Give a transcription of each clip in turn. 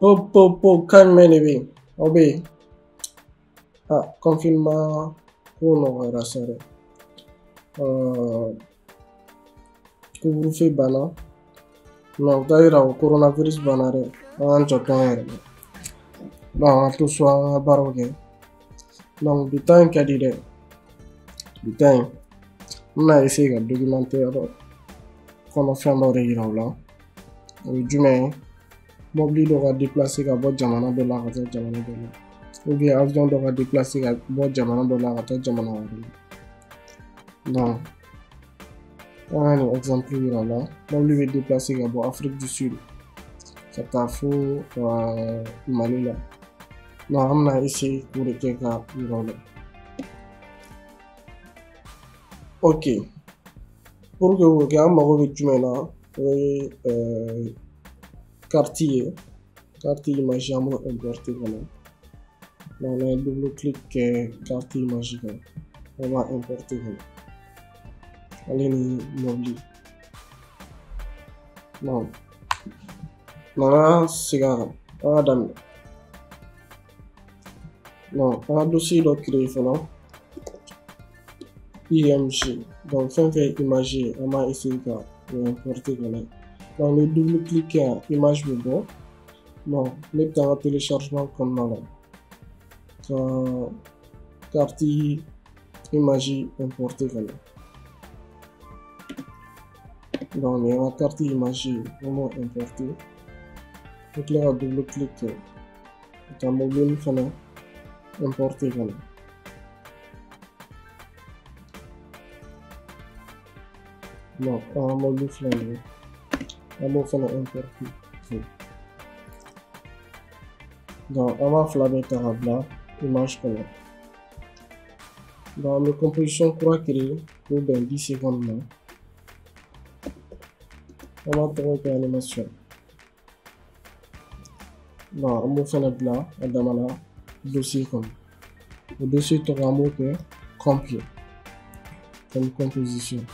Po po po kan jumɛn de bɛ yen? Aw bɛ yen? Ah, confinement ko nɔgɔyara sa dɛ. Couvre-feu banna, mais o t'a yira ko coronavirus banna dɛ. An k'an janto an yɛrɛ la. Donc an ka to so, an ka baaraw kɛ. Donc bi ta in ka di dɛ. Bi ta in, n bɛna essayer ka documentaire kɔnɔ fɛn dɔ de yira aw la. O ye jumɛn ye? Mobili dɔ ka déplacer ka bɔ jamana dɔ la ka taa jamana dɔ la, ou bien avion dɔ ka déplacer ka bɔ jamana dɔ la ka taa jamana wɛrɛ la. Donc an ka nin exemple yira la, mobili bɛ déplacer ka bɔ Afrique du Sud ka taa fo Mali la. Donc an bɛna essayer k'o de kɛ ka yira aw la. Ok, pour que o kɛ, an mago bɛ jumɛn na? O ye carte ye, carte image, an b'o importer ka na. Donc n'an ye double clic kɛ carte image kan, an b'a importer ka na, ale ni mobili. Donc n'an ka segin a kan, an ka daminɛ. Donc an ka dossier dɔ créer fɔlɔ, IMG. Donc fɛn fɛn ye image ye, an b'a essayer ka o importer ka na. Donc ni double clic kɛ yan, image bɛ bɔ. Donc ne bɛ taa n ka téléchargement kɔnɔna la ka carte image importer ka na. Donc nin ye n ka carte image ye, an b'o importer. N bɛ tila ka double clic kɛ ka taa mobili fana importer ka na. Donc an ka mobili filɛ nin ye, an b'o fana importer. Donc an b'a fila bɛɛ ta ka bila image kɔnɔ. Donc an bɛ composition kura créer k'o bɛn 10 secondes ma. An b'a tɔgɔ kɛ animation. Donc an b'o fana bila a damana dossier kɔnɔ. O dossier tɔgɔ, an b'o kɛ complet comme composition.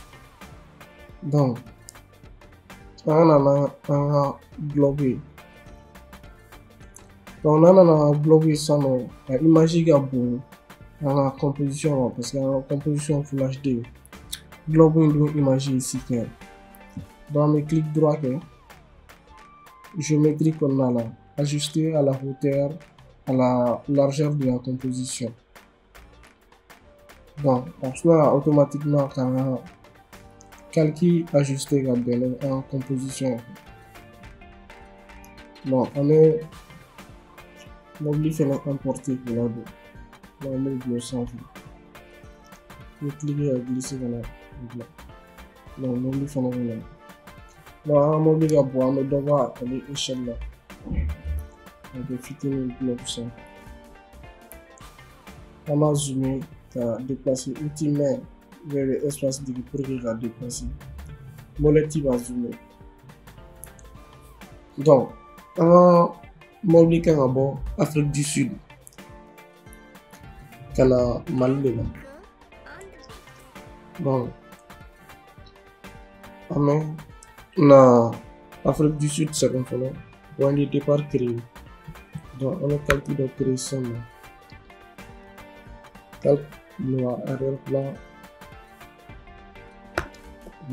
Donc an ka na n'an ka bloc ye. Donc n'an nana an ka bloc ye sisan nɔ, a image ka bon an ka composition ma, parce que an ka composition Full HD. Bloc in dun image ye 6K. Donc an bɛ clic droit kɛ géométrie kɔnɔna la, ajuster à la hauteur, à la largeur de la composition. Donc a bɛ se ka automatiquement k'an ka calcul ajuster ka bɛn ni an ka composition ye. Bon, an bɛ mobili fɛnɛ importer k'o ladon. Donc an b'o bila o sanfɛ. N bɛ cliquer ka glisser ka na bila. Donc mobili fɛnɛ bɛ na. Donc an ka mobili ka bon, an bɛ dɔ bɔ ale échelle la. A bɛ fitinin bloc sanfɛ. An b'a zoomer ka déplacer outil main vers l'espace digi pour que ka déplacer. Molette b'a zoomer. Donc an ka mobili kan ka bɔ Afrique du Sud ka na Mali de la. Donc an bɛ na Afrique du Sud sɛbɛn fɔlɔ, point de départ créer. Donc an bɛ calcul dɔ créer sisan nɔ. Calque noir, arrière-plan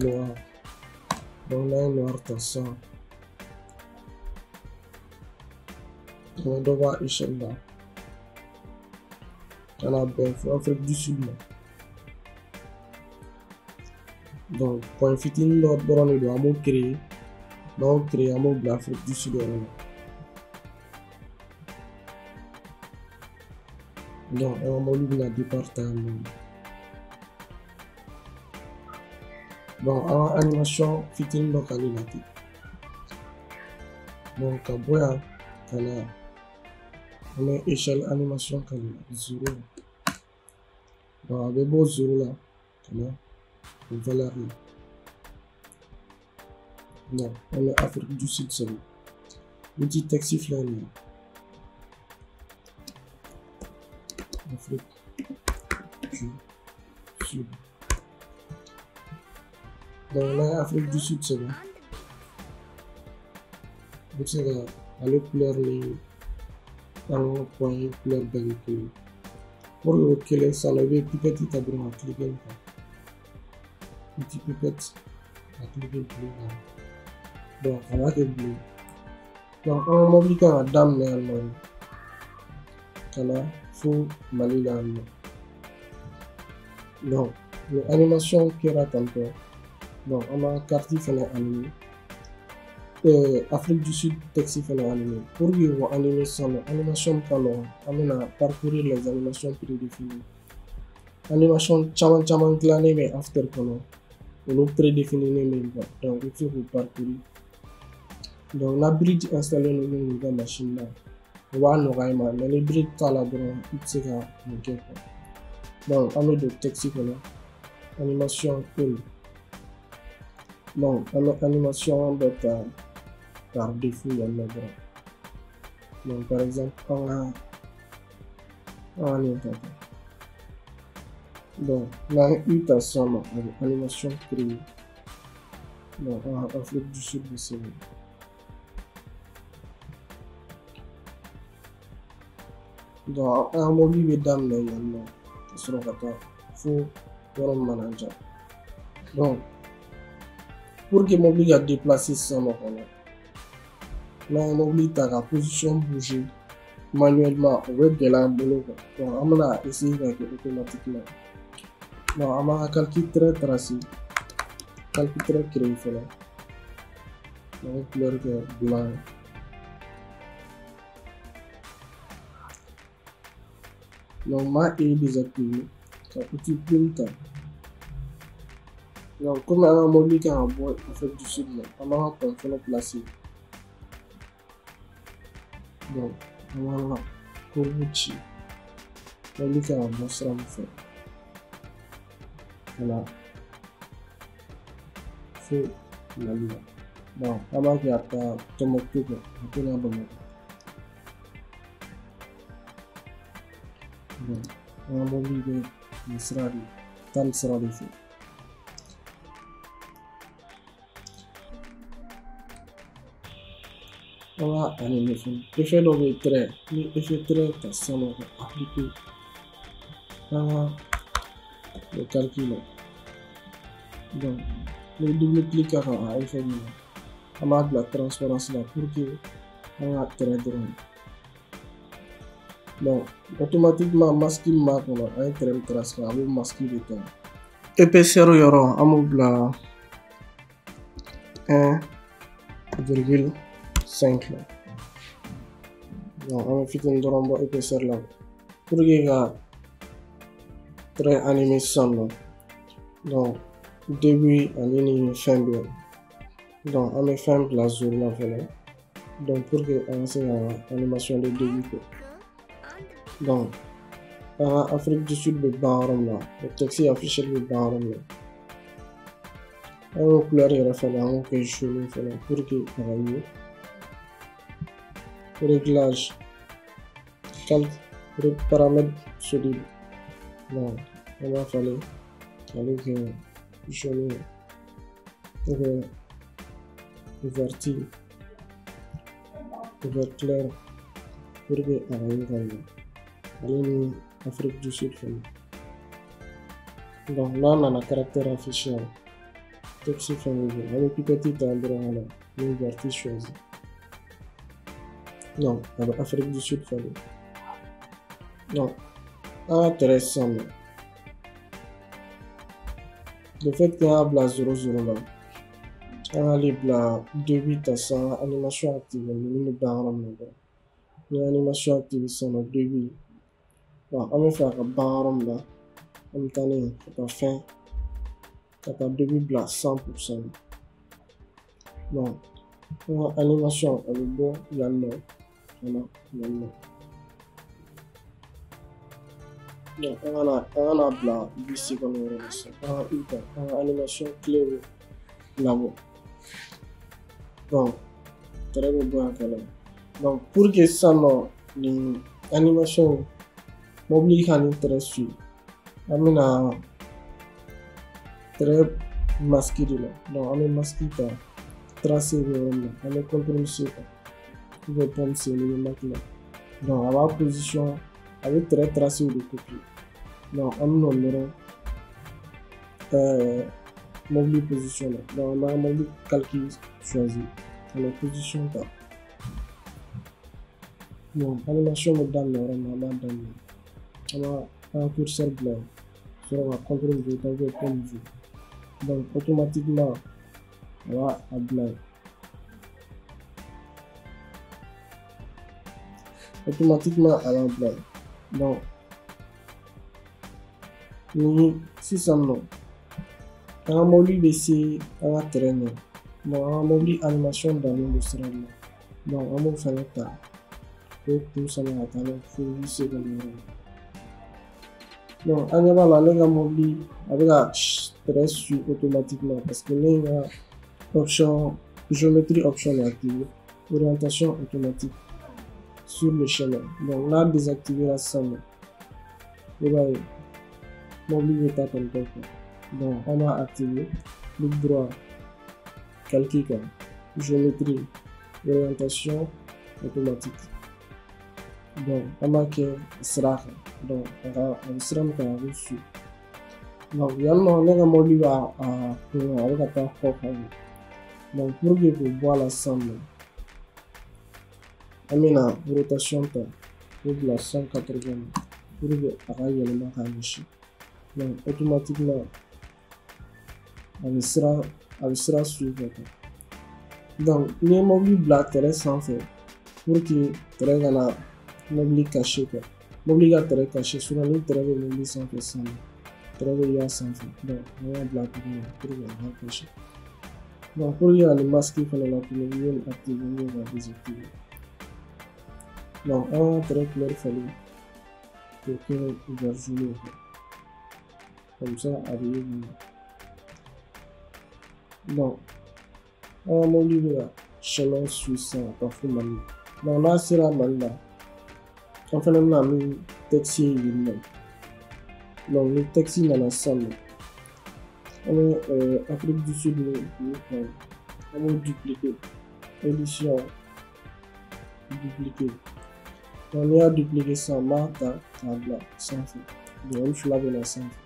noir. Donc n'an ye noir ta sisan, an bɛ dɔ bɔ a échelle la ka na bɛn fo Afrique du Sud ma. Donc point fitinin dɔ dɔrɔn de don, an b'o créer. N'an y'o créer, an b'o bila Afrique du Sud yɔrɔ la. Donc an ka mobili bɛna départ ta yan nɔ. Donc an ka animation fitinin dɔ k'ale la ten. Donc ka bɔ yan ka na yan, an bɛ échelle animation k'ale la 0. Donc a bɛ bɔ 0 la ka na o valeur la. Donc an bɛ Afrique du Sud sɛbɛn. Outil texte filɛ nin ye. Afrique du Sud. Donc là, Afrique du Sud, c'est bon. An bɛ se ka ale couleur ni an ka point couleur bɛɛ kɛ kelen ye. Pour que o kelen sisan nɔ, i bɛ pipette ta dɔrɔn ka cliquer nin kan. Outil pipette, ka cliquer bleu kan. Donc a b'a kɛ bleu. Donc an ka mobili kan ka daminɛ yan nɔ ka na fo Mali la yan nɔ. Donc ni animation kɛra tantɔ, donc an b'an ka carte fɛnɛ animer. Afrique du Sud texte fɛnɛ animer. Pour que o animer sisan nɔ, animation ka nɔgɔn, an bɛna parcourir les animations prédéfinies. Animation caman caman dilannen bɛ After kɔnɔ, olu prédéfinies bɛ yen quoi. Donc i bɛ se k'u parcourir. Donc na bridge installé ninnu i ka machine na, o b'a nɔgɔya i ma, mais ni bridge t'a la dɔrɔn i tɛ se ka nin kɛ quoi. Donc an bɛ don texte kɔnɔ, animation 1. Donc an bɛ animation dɔ ta par défaut yan nɔ dɔrɔn. Donc par exemple an ka nin ta tan. Donc n'an ye U ta sisan nɔ, a bɛ animation créer. Donc an ka Afrique du Sud bɛ sɛbɛn. Donc an ka mobili bɛ daminɛ yan nɔ ka sɔrɔ ka taa fo yɔrɔ min mana ja. Donc pour que mobili ka déplacer sisan nɔ kɔnɔ, n'an ye mobili ta ka position bouger manuellement, o bɛ gɛlɛya an bolo quoi. Donc an bɛna essayer ka kɛ automatiquement. Donc an b'an ka calcul trait tracer, calcul trait créer fɔlɔ. Donc couleur kɛ blanc ye. Donc n b'a E désactiver ka outil plume ta. Donc komi an ka mobili kan ka bɔ Afrique du Sud la, an b'an ka point fɔlɔ placer. Donc an b'an ka courbe ci, mobili kan ka bɔ sira min fɛ ka na fo Mali la. Donc an b'a kɛ a bɛ taa Tombouctou quoi, a tɛ na Bamakɔ. Donc an ka mobili bɛ nin sira de, taa nin sira de fɛ. An ka animer fɛnɛ. Effet dɔ bɛ yen trait, ni effet trait ta sisan nɔ ka appliquer an ka le calcul la. Donc ni double clic kan a effet ɲini, an b'a bila transparence la pour que an ka trait dɔrɔn. Donc automatiquement masque min b'a kɔnɔ, an ye trait min tracer a b'o masque de ta. Épaisseur yɔrɔ an b'o bila 1,5 la. Donc an bɛ fitinin dɔrɔn bɔ épaisseur la pour que ka trait animer sisan nɔ. Donc début ani ni fin bɛ yen. Donc an bɛ fɛn bila zone la fɔlɔ. Donc pour que an ka se ka animation de début kɛ. Donc an ka Afrique du Sud bɛ ban yɔrɔ min na, o texte affiché bɛ ban yɔrɔ min na. An y'o couleur yɛrɛ falen, an k'o kɛ jaune fɔlɔ pour que a ka ye. Réglage, calque, paramètres solides. Donc an b'a falen k'ale kɛ jaune ou bien verti, vert clair pour que a ka ye ka ɲɛ. Ale ni Afrique du Sud fɛnɛ. Donc n'an nana caractère affiché la, texte fɛn bɛ yen, an bɛ pipette ta dɔrɔn ka na ni verti choisi. Donc a bɛ Afrique du Sud falen. Donc an ka trait sisan nɔ, le fait que an y'a bila 0,0 la, an k'ale bila début ta sisan, an ka animation activer ninnu bɛ ban yɔrɔ min na dɔrɔn. Ni animation activer sisan nɔ début, donc an bɛ fɛ a ka ban yɔrɔ min na, an bɛ taa n'a ye ka taa fin, ka taa début bila 100%. Donc an ka animation a bɛ bɔ yan nɔ ka na yan nɔ. Donc an kana bila 8 secondes yɔrɔ la sisan, an ka U ta, an ka animation clé bɛ labɔ. Donc trait bɛ bɔ yan ka na. Donc pour que sisan nɔ nin animation mobili ka nin trait suivre, an bɛna trait masque de la. Donc an bɛ masque ta, tracer bɛ yɔrɔ min na, an bɛ CTRL C ta. Ou bien pomme C n'i bɛ Mac la. Donc a b'a position, a bɛ trait tracé de copier. Donc an bɛn'o nɔrɔ mobili position la. Donc an b'an ka mobili calque choisir ka na position ta. Bon, animation bɛ daminɛ yɔrɔ min na, an b'a daminɛ. An b'a an ka curseur bila yen, sɔrɔ ka contrôle V ta ou bien pomme V. Donc automatiquement a b'a a bila yen. Automatiquement a b'a bila yen. Donc ni sisan nɔ an ka mobili bɛ se an ka terrain ɲɛ. Donc an ka mobili animation dannen don sira de la. Donc an b'o fɛnɛ ta k'o kun sama ka taa n'a ye fo 8 secondes yɔrɔ la. Donc an ɲɛ b'a la ne ka mobili a bɛ ka trait suit automatiquement parce que ne ye n ka option géométrie option de activer, orientation automatique sur le chemin. Donc n'a désactivé la sisan nɔ, i b'a ye mobili bɛ taa tantɔ quoi. Donc an b'a activer, clic droit, calque kan, géométrie, orientation automatique. Donc an b'a kɛ sira kan. Donc a ka a bɛ sira min kan a bɛ su. Donc yan nɔ ne ka mobili b'a a kun a bɛ ka taa kɔ kan. Donc pour que k'o bɔ a la sisan nɔ, an bɛna rotation ta k'o bila 180 pour que a ka yɛlɛma k'a ɲɛsin. Donc automatiquement a bɛ sira suivre ka taa. Donc n'i ye mobili bila trait sanfɛ pour que trait kana mobili cacher quoi. Mobili ka trait cacher, sinon ni trait bɛ mobili sanfɛ sisan nɔ, trait bɛ y'a sanfɛ. Donc an b'a bila cogo min na pour que a ka cacher. Donc pour que ka nin masque fana la tuguni, i bɛ nin activer ou bien ka désactiver. Donc an ka trait couleur falen k'o kɛ vert jaune ye quoi. Comme ça a bɛ ye ka ɲɛ. Donc an ka mobili bɛ ka chemin suit sisan ka taa fo Mali la. Donc n'a sera Mali la, an fana bɛna ni taxi ye yen nɔ. Donc ni taxi nana sisan nɔ, an bɛ Afrique du Sud ni point, an b'o dupliquer, édition dupliquer. Donc n'i y'a dupliquer sisan, n b'a ta k'a bila sanfɛ. Donc olu fila bɛ na sanfɛ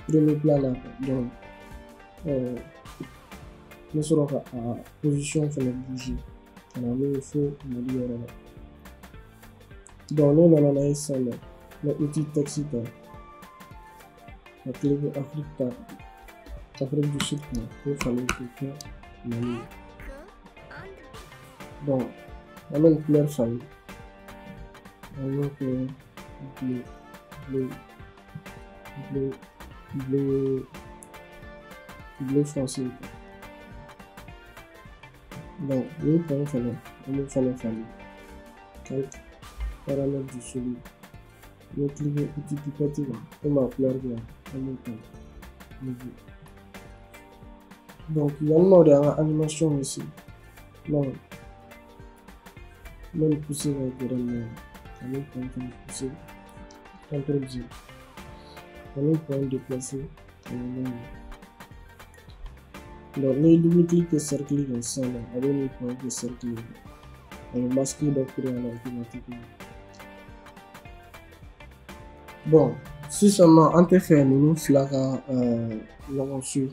premier plan na quoi. Donc n bɛ sɔrɔ ka a position fɛnɛ bouger ka na n'o ye fo Mali yɔrɔ la. Donc ne nana n'a ye sisan nɔ, n bɛ outil taxi ta ka cliquer Afrique ta, Afrique du Sud kan, k'o falen k'o kɛ Mali ye. Donc an bɛ nin couleur falen, an b'o kɛ bleu, bleu, bleu, bleu, bleu foncé. Donc nin point fɛnɛ, an b'o fɛnɛ falen, calque, paramètres du solide. N bɛ cliquer outil pipette kan, komi a couleur bɛ yan, an b'o ta. Donc yan nɔ de y'an ka animation bɛ se. Donc n bɛ nin pousser ka gɛrɛ nin na, ka nin point fɛnɛ pousser, contrôle G, ka nin point déplacer ka na n'a ye. Donc n'i ye double clic kɛ cercle kan sisan nɔ, a bɛ nin point kɛ cercle ye. A bɛ masque dɔ créer a la automatiquement. Bon, sisan nɔ an tɛ fɛ ninnu fila ka ɲɔgɔn su.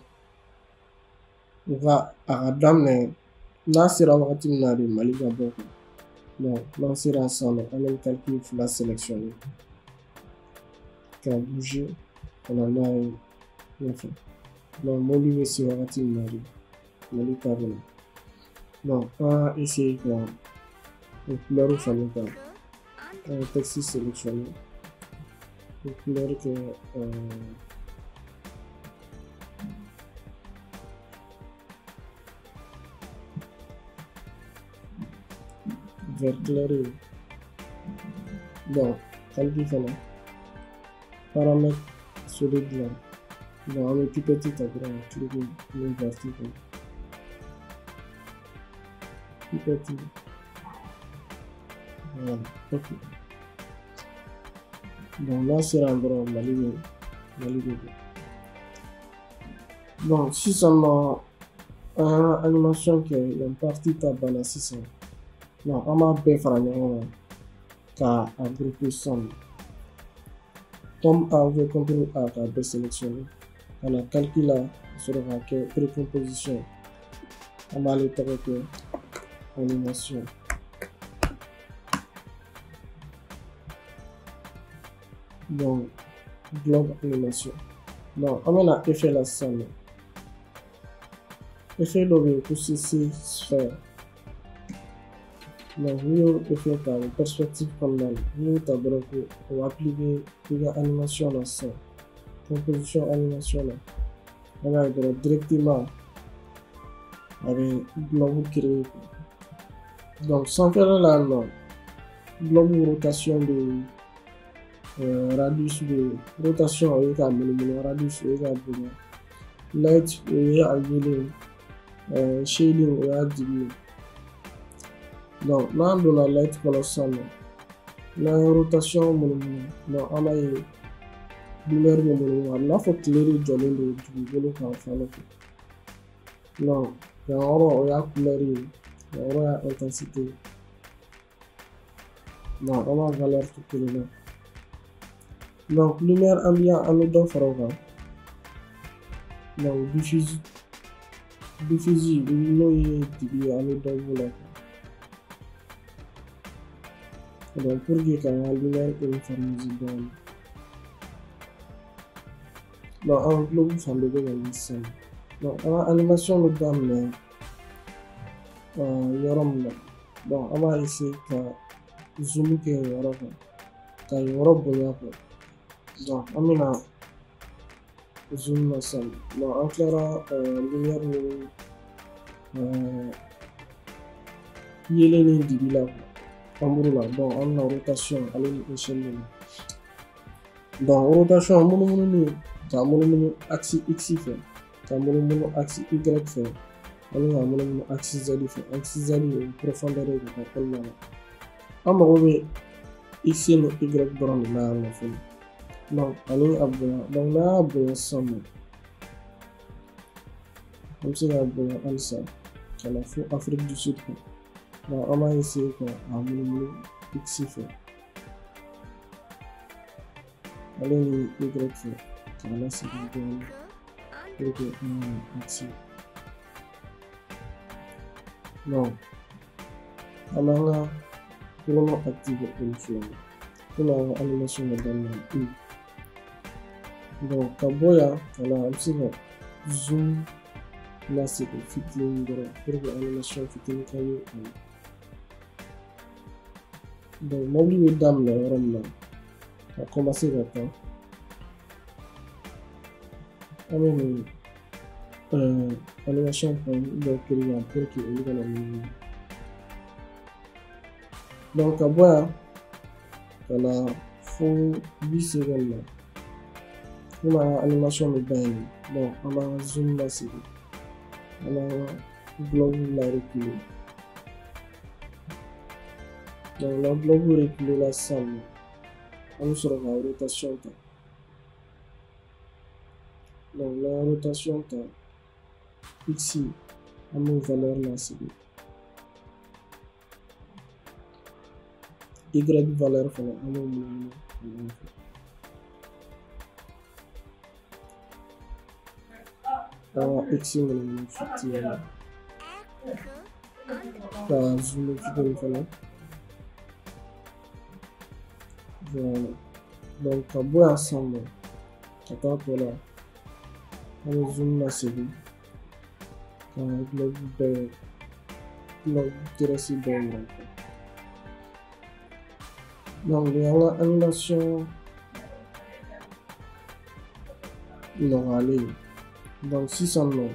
U ka a ka daminɛ n'a sera wagati min na de Mali ka bɔ quoi. Donc n'an sera sisan nɔ, an bɛ calcul fila sélectionner ka bouger ka na n'a ye ɲɛfɛ. Donc mobili bɛ se wagati min na de Mali ta bɛ na. Donc an ka essayer ka o couleur falen ta, an ka texte sélectionner, o couleur kɛ vert clair ye. Donc calcul fana paramètre solide la. Donc an bɛ pipette ta dɔrɔn ka cliquer nin vert kan, pipette, voilà, ok. Donc n'a sera dɔrɔn Mali bɛ bɔ. Bon, sisan nɔ an y'an ka animation kɛ, yan partie ta banna sisan. Donc an b'a bɛɛ fara ɲɔgɔn kan ka a grouper sisan. Comme A ou contrôle A k'a bɛɛ sélectionner ka na calcul la ka sɔrɔ k'a kɛ précomposition. An b'ale tɔgɔ kɛ animation. Donc globe animation. Donc an bɛna effet la sisan nɔ. Effet dɔ bɛ yen ko CC sphère. Donc n'i y'o effet ta o perspective kɔnɔna na, n'i y'o ta dɔrɔn ko o appliquer i ka animation na sisan, composition animation na, an b'a ye dɔrɔn directement a bɛ globe créer. Donc sanfɛla la yan nɔ, globe rotation bɛ yen, radius bɛ yen. Rotation o ye k'a munumunu, radius o ye k'a bonya, light o ye a yelen, shading o y'a dibi ye. Donc n'an donna light kɔnɔ sisan nɔ, n'an ye rotation munumunu, donc an b'a ye lumière bɛ munumunu, a bɛ n'a fɔ tile de jɔlen don dugukolo kan fan dɔ fɛ. Donc yan yɔrɔ o y'a couleur ye, yan yɔrɔ y'a intensité ye. Donc an b'a valeur to kelen na. Donc lumière ambiant an bɛ dɔ fara o kan. Donc diffuse n'o ye dibi ye, an bɛ dɔ b'o la. Donc pour que k'an ka lumière uniformiser dɔɔnin. Donc an globe fan bɛɛ bɛ ka ye sisan. Donc an ka animation bɛ daminɛ yɔrɔ min na, donc an b'a essayer ka zoom kɛ yen yɔrɔ kan, ka yen yɔrɔ bonya quoi. Donc an bɛna zoom na sisan. Donc an tilara lumière ni yelen ni dibi la quoi, ombre la. Donc an bɛna rotation ale ni échelle de la. Donc rotation munumunu k'a munumunu axe X fɛ, k'a munumunu axe Y fɛ, ani k'a munumunu axe Z fɛ. Axe Z o ye profondeur ye ka taa kɔnɔna na. An mago bɛ X ni Y dɔrɔn de la yan nɔ fɔlɔ. Donc ani a bonya. Donc n'an y'a bonya sisan nɔ, an bɛ se k'a bonya halisa ka na fo Afrique du Sud kan. Donc an b'a essayer ka a munumunu X fɛ ale ni Y fɛ k'a lasegin dɔɔnin pour que an ka axe. Donc an b'an ka chrono activer olu fila la komi an ka animation bɛ daminɛ U. Donc ka bɔ yan ka na, an bɛ se ka zoom lasegin fitinin dɔrɔn pour que animation fitinin ka ye a la. Donc mobili bɛ daminɛ yɔrɔ min na ka commencer ka taa, an bɛ nin animation point dɔ créer yan pour que olu kana munumunu. Donc ka bɔ yan ka na fo 8 secondes na, komi an ka animation bɛ ban yen. Donc an b'an ka zoom lasegin, an b'an ka globe la reculer. Donc la globe reculer la sisan nɔ, an bɛ sɔrɔ ka rotation ta. Donc la rotation ta X, an b'o valeur lasegin, Y valeur fana an b'o munumunu ɲɔgɔn fɛ. An ka X munumunu fitinin ka zoom fitinin fana. Voilà. Donc ka bɔ yan sisan nɔ ka taa tɔ la, an bɛ zoom lasegin ka globe bɛɛ, globe terrestre bɛɛ yira. Donc nin y'an ka animation nɔgɔyalen ye. Donc sisan nɔ,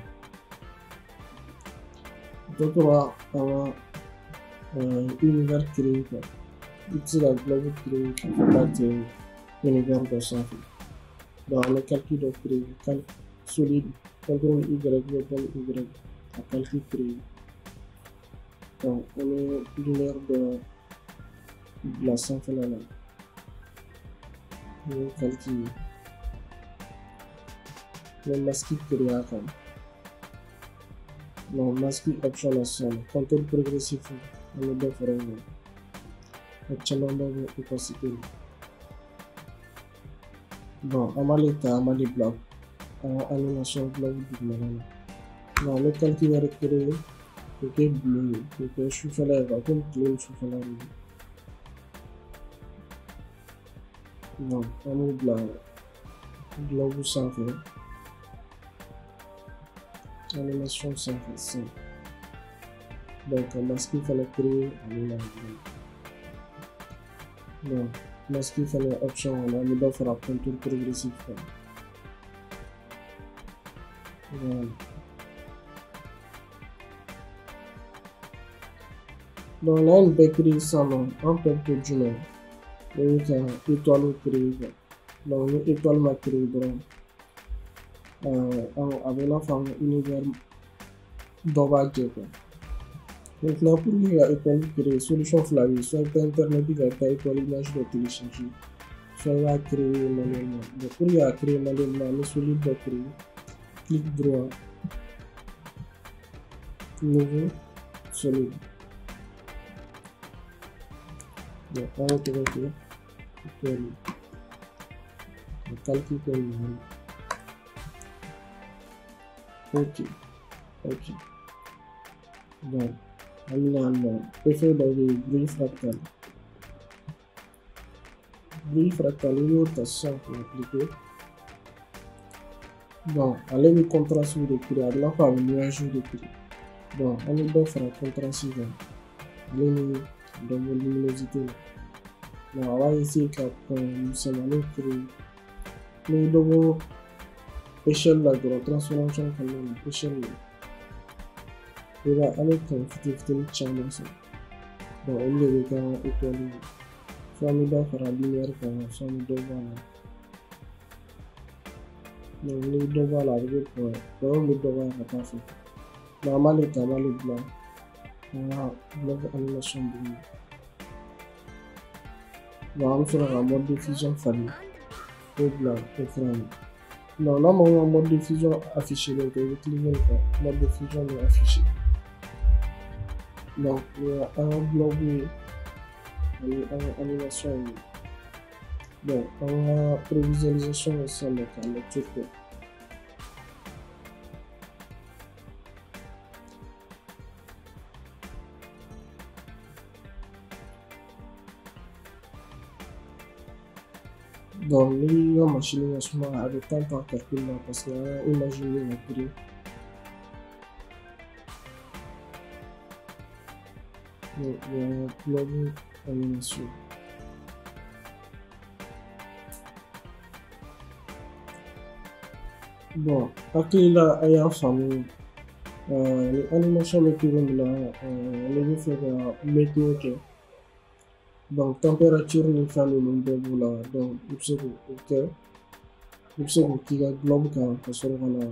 dɔ tora an ka univers créer quoi. I tɛ se ka globe créer k'a fɔ k'a tɛ univers dɔ sanfɛ. Donc an bɛ calcul dɔ créer, calque solide, contrôle Y bɛ Y ka calcul créer. Donc an bɛ lumière dɔ bila sanfɛla la, n'o ye calcul ye. N bɛ masque créer a kan. Donc masque option la sisan, contour progressif An bɛ dɔ fara o kan, ka camanba bɔ opacité la. Bon, an b'ale ta, an b'ale bila an ka animation globe dugumana na. Bon, an bɛ calque wɛrɛ créer k'o kɛ bleu ye, k'o kɛ sufɛla ye quoi, komi tile ni sufɛla de don. Bon, an b'o bila globe sanfɛ, animation sanfɛ sisan. Donc ka masque fana créer ale la. Bon, masque fana option kɔnɔ, an bɛ dɔ fara contour progressif kan. Voilà. Donc n'an ye nin bɛɛ créer sisan nɔ, an tɔ bɛ to jumɛn ye? O ye ka étoile créer quoi. Donc ni étoile ma créer dɔrɔn, a bɛ i n'a fɔ an ka univers dɔ b'a jɛ quoi. Maintenant, pour que ka étoile créer, solution fila bɛ yen. Soit i bɛ taa internet kan, i bɛ taa étoile image dɔ télécharger, soit i b'a créer manuellement. Donc pour que k'a créer manuellement, an bɛ solide dɔ créer, clic droit, nouveau solide. Donc an b'o tɔgɔ kɛ étoile, ka calque kɛ nin. Ok, ok. Donc an bɛna nɔ effet dɔ bɛ yen, bruit fractal. Bruit fractal, i y'o ta sisan k'o appliquer. Bon, ale bɛ contraste de créer, a bɛ n'a fɔ a bɛ nuage de créer. Bon, an bɛ dɔ fara contraste kan, ale ni dɔ bɔ luminosité la. Bon, a b'a essayer ka point misɛnmaninw créer. N'i ye dɔ bɔ échelle la dɔrɔn, transformation kɔnɔna na, échelle la, i b'a ye an bɛ point fitinin fitinin caman sɔrɔ. Bon, olu de bɛ kɛ an ka étoile ye. Soit an bɛ dɔ fara lumière kan, soit an bɛ dɔ bɔ a la. Donc n'i ye dɔ bɔ a la, a bɛ kɛ point, point bɛ dɔgɔya ka taa fɛ. Donc an b'ale ta, an b'ale bila an ka bloc animation duguma. Donc an bɛ sɔrɔ ka mode de fusion falen k'o bila écran na. Donc n'a mago ka mode de fusion affiché tɛ, i bɛ cliquer nin kan, mode de fusion bɛ affiché. Donc nin ye an ka bloc ye ani an ka animation ye. Donc an ka prévisualisation ye sisan nɔ ka lecture kɛ. Donc n'i ka machine ka suma, a bɛ temps ta calcul la parce que an ka image bɛ ka créer. Donc il y a globe animation. Bon, hakili la a y'a faamu ni animation bɛ cogo min na, ne bɛ fɛ ka météo kɛ. Donc température ni fɛn ninnu bɛɛ b'o la. Donc i bɛ se k'o kɛ, i bɛ se k'o k'i ka globe kan ka sɔrɔ ka na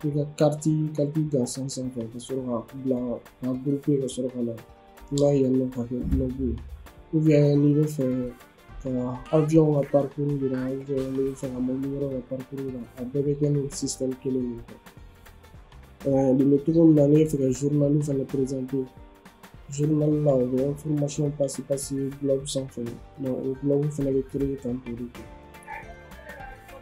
i ka carte calcul gansan sanfɛ, ka sɔrɔ ka bila ka grouper, ka sɔrɔ ka na n'a ye yan nɔ ka kɛ globe ye. Ou bien n'i bɛ fɛ ka avion ka parcours yira, ou bien n'i bɛ fɛ ka mobili wɛrɛ ka parcours yira, a bɛɛ bɛ kɛ ni système kelen de ye. Nin bɛ cogo min na, n'i bɛ fɛ ka journal fana présenter, journal la o bɛ information passer globe sanfɛ. Donc o globe fana bɛ créer tan to de.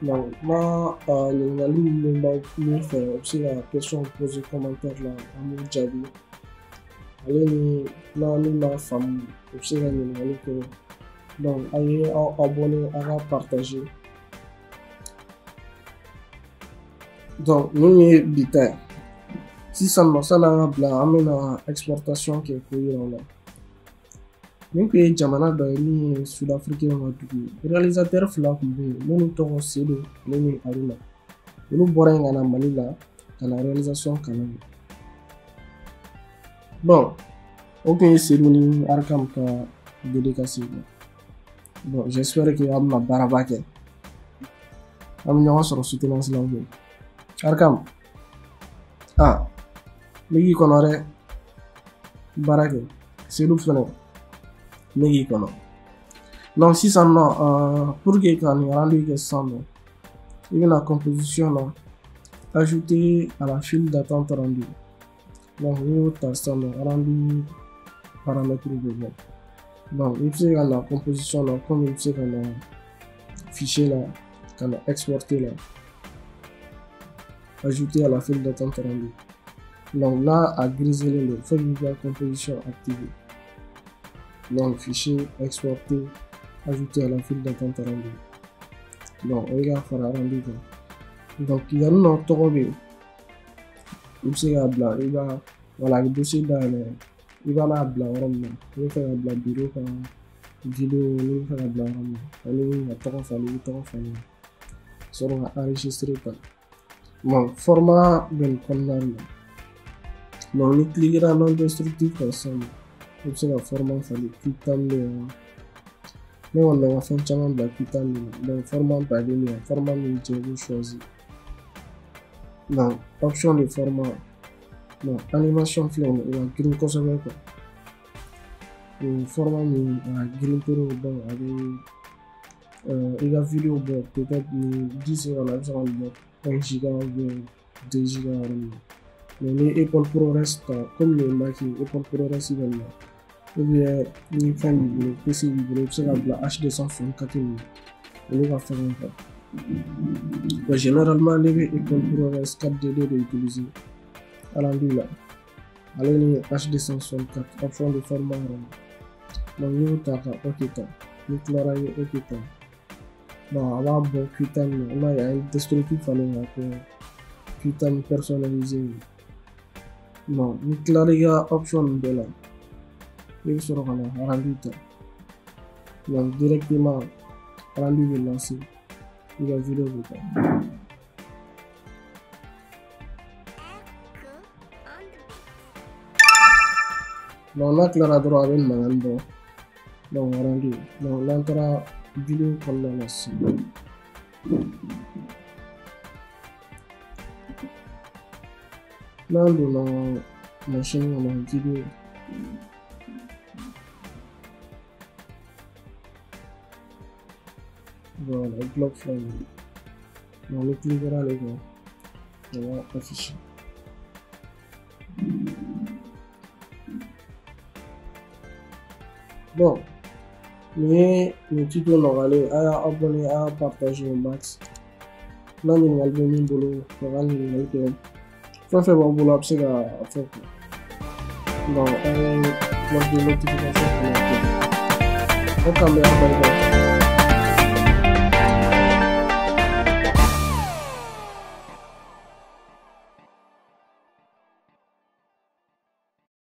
Donc n'a ɲininkali minnu b'aw min fɛ, o bɛ se ka question poser commentaire la, an b'u jaabi. Ale ni n'a min m'a faamu, o bɛ se ka ɲininkali kɛ. Donc a ye aw abonner, a ka partager. Donc nin ye bi ta ye. Sisan nɔ, sani an ka bila, an bɛna exportation kɛ k'o yira aw la. Nin tun ye jamana dɔ ye min ye Sud-Africain ka dugu ye. Réalisateur fila tun bɛ yen minnu tɔgɔ Seydou ale ni Haruna. Olu bɔra yen ka na Mali la ka na réalisation kalan kɛ. Bon, o tun ye Seydou ni Arkam ka dédicace ye. Bon, j'espère que an bɛna baaraba kɛ. An bɛ ɲɔgɔn sɔrɔ soutenance la. Arkam, ah, ne k'i kɔnɔ dɛ, baara kɛ. Seydou fɛnɛ, ne k'i kɔnɔ. Donc sisan nɔ, pour que ka nin rendu kɛ sisan nɔ, i bɛna composition na, ajouter à la file d'attente rendu. Donc n'i y'o ta sisan nɔ, rendu paramètres bɛ bɔ. Donc i bɛ se ka na composition na, komi i bɛ se ka na fichier la, ka na exporter la, ajouter à la file d'attente rendu. Donc là, a griselen don, fo k'i ka composition activer. Donc fichier, exporter, ajouter à la file d'attente rendu. Donc o ye ka fara rendu kan. Donc yan nɔ tɔgɔ bɛ yen, i bɛ se k'a bila, i b'a wala a bɛ dossier dayɛlɛ, i b'a n'a bila yɔrɔ min na, i bɛ fɛ ka bila bureau kan, vidéo n'i bɛ fɛ ka bila yɔrɔ min na, ani ka tɔgɔ falen, i bɛ tɔgɔ falen, sɔrɔ ka enregistrer ta. Bon, format bɛ nin kɔnɔna de la. Donc ni cliquera non destructif kan sisan, i bɛ se ka format falen, QuickTime bɛ yan. Ne kɔni bɛ n ka fɛn caman bila QuickTime de la. Donc format baden bɛ yan, format min diya i b'o choisir. Donc option de format. Bon, animation filɛ nin ye, o ka girin kosɛbɛ quoi. O format min a ka girin trop, donc a bɛ i ka vidéo bɔ peut-être ni 10 secondes, a bɛ se ka nin bɔ 1 giga ou bien 2 giga yɔrɔ min na. Mais ni Apple ProRes ta, komi nin ye Mac ye, Apple ProRes bɛ nin na, ou bien ni fɛn b'i bolo, PC b'i bolo, i bɛ se ka bila H264 ninnu, olu ka fɛngɛ quoi. Bon, généralement ne bɛ Apple ProRes 4DD de utiliser rendu la, ale ni H264 option de format yɛrɛ la. Donc n'i y'o ta ka OK ta, n'i tilara i bɛ OK ta. Bon, a b'a bɔ QuickTime na, i m'a ye a ye destructif falen ka kɛ QuickTime personnalisé ye. Bon, n'i tilara i ka option ninnu bɛɛ la, i bɛ sɔrɔ ka na rendu ta. Donc directement rendu bɛ lancer, i ka vidéo bɛ taa. Donc n'a tilara dɔrɔn a bɛ mankan bɔ. Donc rendu. Donc n'an taara vidéo kɔnɔna la sisan. N'an donna machine kɔnɔ vidéo. Voilà, bloc filɛ nin ye. Donc ni cliquera ale kan, a b'a afficher. Bon, nin ye nin tuto nɔgɔyalen ye. A y'a abonné, a y'a partager au max. N'a ɲininkali bɛ min bolo, a ka ɲininkali kɛ. Fɛn fɛn b'aw bolo, a bɛ se ka a fɔ quoi. Donc, a ye cloche de notification fana kɛ. Aw k'an bɛn, aw bye bye.